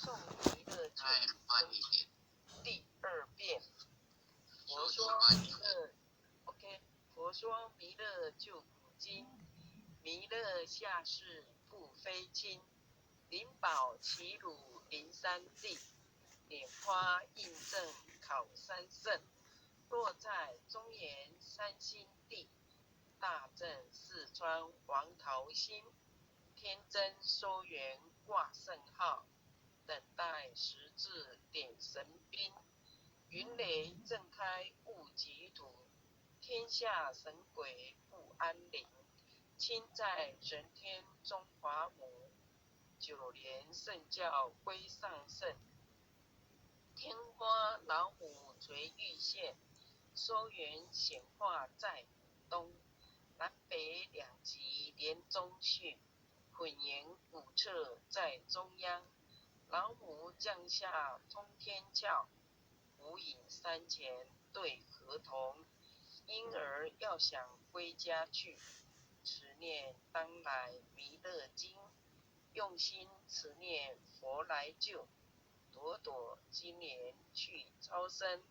誦彌勒救再慢一點。第二遍。佛說說慢一點。彌勒，OK。佛說彌勒救苦經，彌勒下世不非親，靈寶齊魯靈山地，蓮花印證考三聖，落在中原三星地，大鎮四川黃桃心，天真收圓掛聖號，等待時至點神兵，雲雷震開悟極土，天下神鬼不安寧，親在人天中華母，九蓮聖教歸上聖，天花老母垂玉線，收圓顯化在東，南北兩極連中訓，混元古徹在中央，老母降下通天竅，無影山前對河童，嬰兒要想歸家去，持念當來彌勒經，用心持念佛來救，朵朵金蓮去超生，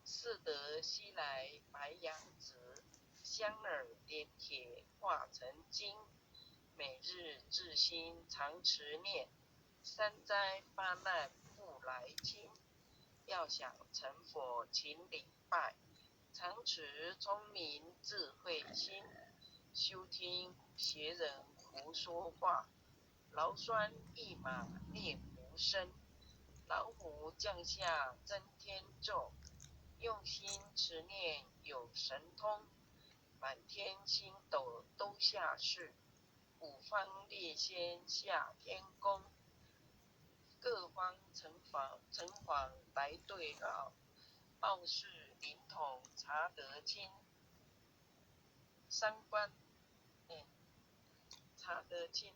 四德西來白羊子，香耳點鐵化成金，每日至心常持念，三災八難不來侵。要想成佛勤禮拜，常持聰明智慧心，休聽邪人胡說話，勞酸一馬念無聲，老母降下真天咒，用心持念有神通，滿天星斗都下世，五方列仙下天宮，各方城隍城隍來對繞，報事靈童查得清，三官，查得清，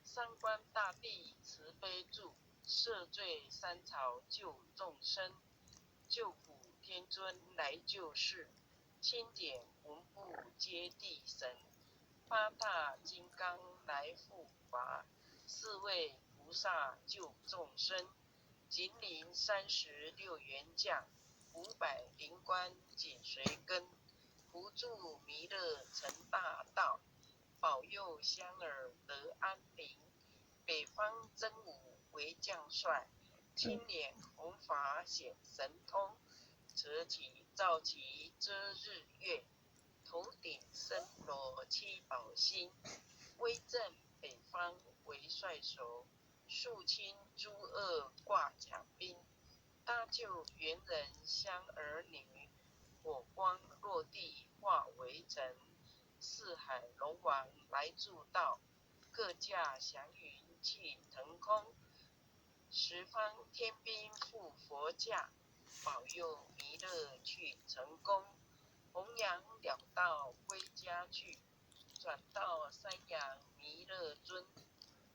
三官大帝慈悲助，赦罪三朝救眾生，救苦天尊來救世，清簡文部接地神，八大金剛來護法，四位菩薩救眾生，金陵36員將，500靈官緊隨跟，扶助彌勒成大道，保佑香兒得安寧。北方真武為將帥，青臉紅髮顯神通，扯起皂旗遮日月，頭頂森羅七寶星，威震北方為帥首，肅清諸惡掛甲兵，搭救猿人香兒女，火光落地化為塵，四海龍王來助道，各駕祥雲去騰空，十方天兵護佛駕，保佑彌勒去成功，弘揚了道歸家去，轉到山陽彌勒尊，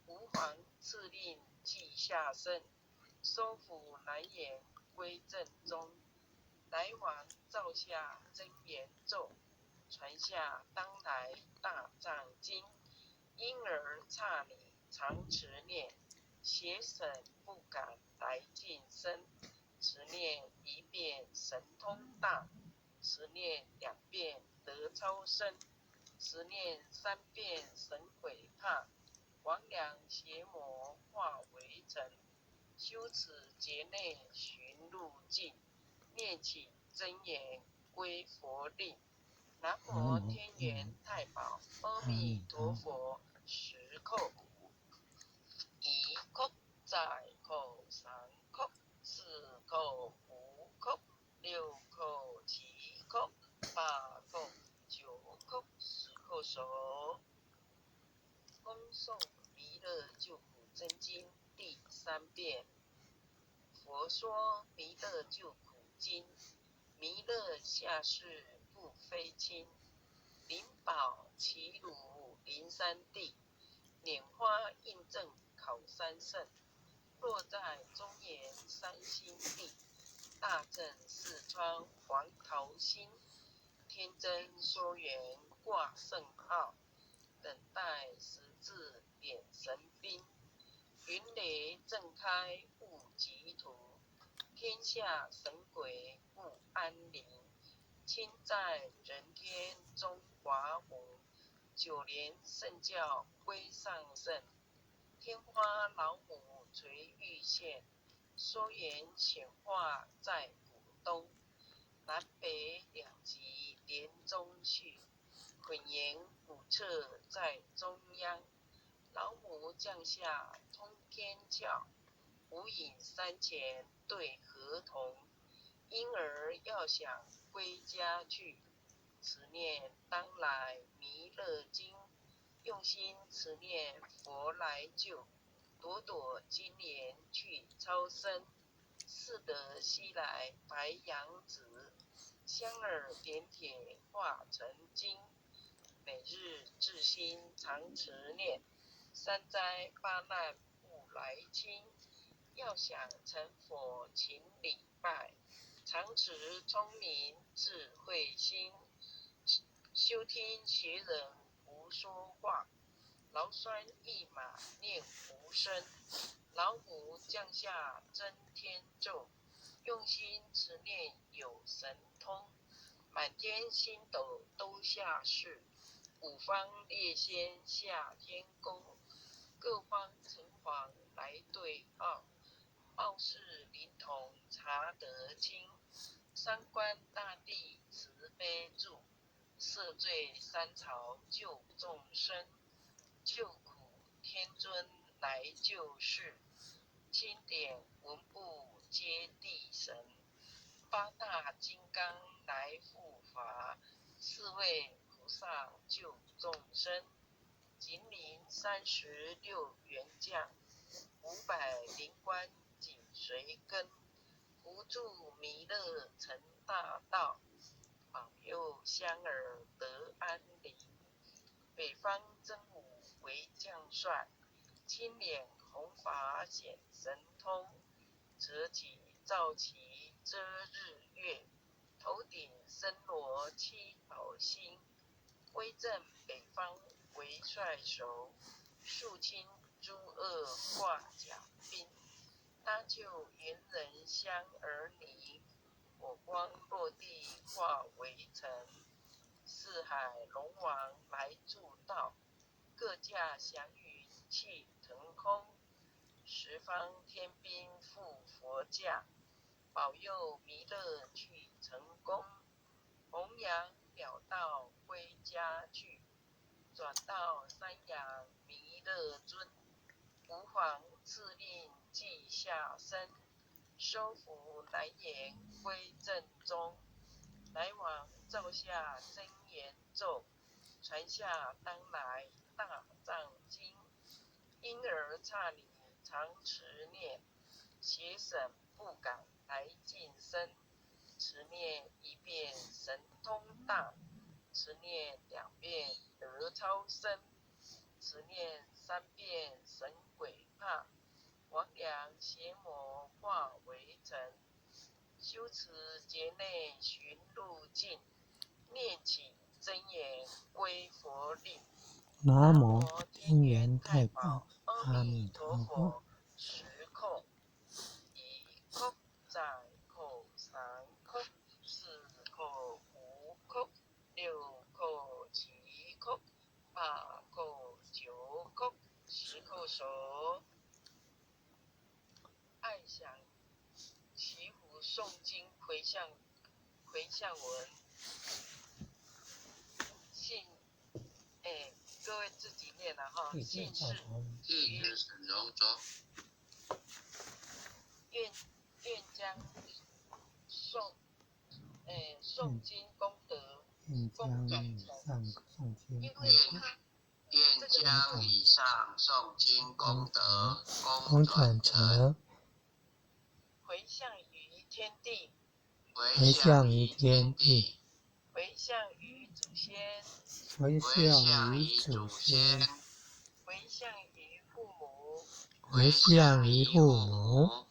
吾皇敕令即下生，收服難言歸正宗，來王造下真言咒，傳下當來大藏經，嬰兒剎你常持念，邪神不敢來近身。持念一遍神通大，持念兩遍得超生，持念三遍神鬼怕，魍魎邪魔化為塵。修此劫內尋路徑，念起真言歸佛令。南無天元太保阿彌陀佛，十叩，一叩再叩，三叩，四叩，五叩，六叩，七叩，八叩，九叩，十叩首。恭誦彌勒救苦真經第三遍。佛說彌勒救苦經，彌勒下世不非親，靈寶齊魯靈山地，拈花印證考三聖，落在中原三星地，大鎮四川黃桃心，天真說圓掛聖號，等待時至點神兵，云雷震开悟极土，天下神鬼不安宁。亲在人天中华红，九莲圣教归上圣。天花老母垂玉线，说言显化在古东。南北两极连中续，混元古册在中央。老母降下通天窍，无影山前对河童。婴儿要想归家去，持念当来弥勒经，用心持念佛来救，朵朵金莲去超生，四德西来白羊子，香耳点铁化成金，每日至心常持念，三灾八难不来侵。要想成佛勤礼拜，常持聪明智慧心，修听学人胡说话，劳酸一马念无声，老母降下真天咒，用心持念有神通，满天星斗都下世，五方列仙下天宫，各方城隍来对号，报是灵童查得清，三官大帝慈悲助，赦罪三朝救众生，救苦天尊来救世，钦点文部接地神，八大金刚来护法，四位菩萨救众生，金陵36员将，500灵官紧随跟，扶助弥勒成大道，保佑香儿得安宁。北方真武为将帅，青脸红发显神通，折戟造旗遮日月，头顶森罗七宝星，威震北方为帅首，肃清诸恶挂甲兵，搭救猿人香儿女，火光落地化为尘。四海龙王来助道，各驾祥云气腾空。十方天兵护佛驾，保佑弥勒去成功。弘扬了道归家去，转到三阳弥勒尊。吾皇敕令记下身，收服南阎归正宗。来王造下真言咒，传下当来大藏经。婴儿刹里常持念，邪神不敢来近身。持念一遍神通大，持念两遍得超生，持念三遍神鬼怕，魍魉邪魔化为尘。修持劫内寻路径，念起真言归佛令。南无天元太保阿弥陀佛。十叩，一叩，再叩，三叩，四叩，五叩，六叩，七叩，八叩，九叩，十叩首。爱想祈福诵经回向回向文，信，哎，各位自己念了哈。信是弟子沈荣洲，愿将诵，哎，诵经功德愿将以上诵经因功为他愿将以上诵经功德功转转成，回向于天地，回向于天地，回向于祖先，回回向向于祖于祖先，先，回向于父母，回向于父母，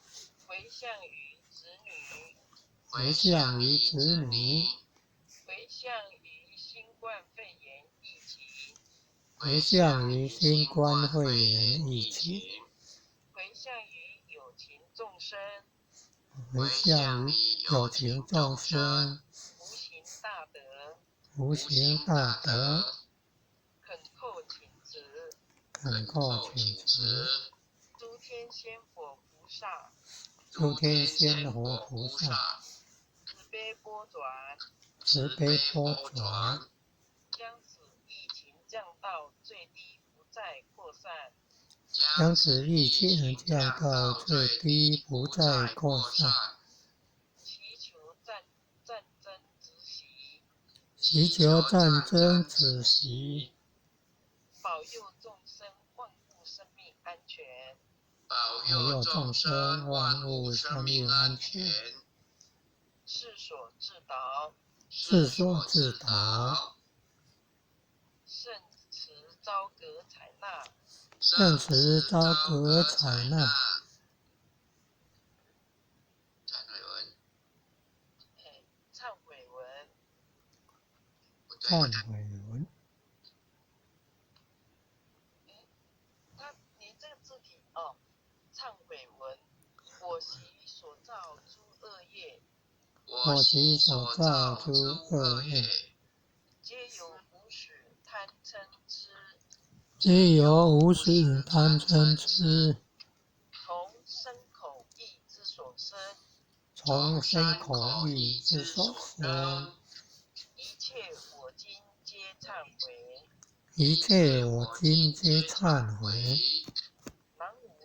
回向于子女，回向于子女，回向于新冠肺炎疫情，回向于新冠肺炎疫情，向於有情眾生，迴向於有情眾生，無形大德，無形大德，懇叩請辭，懇叩請辭，諸天仙佛菩薩，諸天仙佛菩薩，慈悲波轉，慈悲波轉，將此疫情降到最低，不再擴散。將此疫情降到最低，不再擴散。祈求戰爭止息，祈求戰爭止息，保佑眾生萬物生命安全，保佑眾生萬物生命安全。世所至導，世所至導，聖慈昭閣採納，聖慈昭閣採納。懺悔文，懺悔文，懺悔文。他，你這個字體哦，懺悔文。我昔所造諸惡業，我昔所造諸惡業，皆由無始貪嗔癡，皆由無始貪嗔癡，從身口意之所生，從身口意之所生，一切我今皆懺悔。一切我今皆懺悔。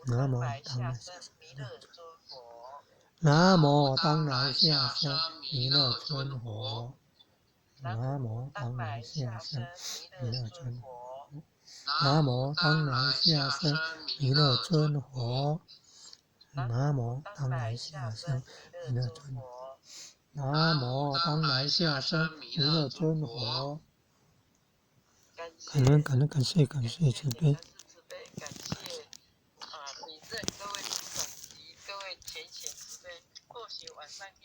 南無當來下生彌勒尊佛。南無當來下生彌勒尊佛。南無當來下生彌勒尊佛。南無當來下生彌勒尊佛。南無當來下生彌勒尊佛。南無當來下生彌勒尊佛。感恩感恩感謝感謝慈悲。感謝啊，禮讚各位師長及各位前賢慈悲。或許晚上可以。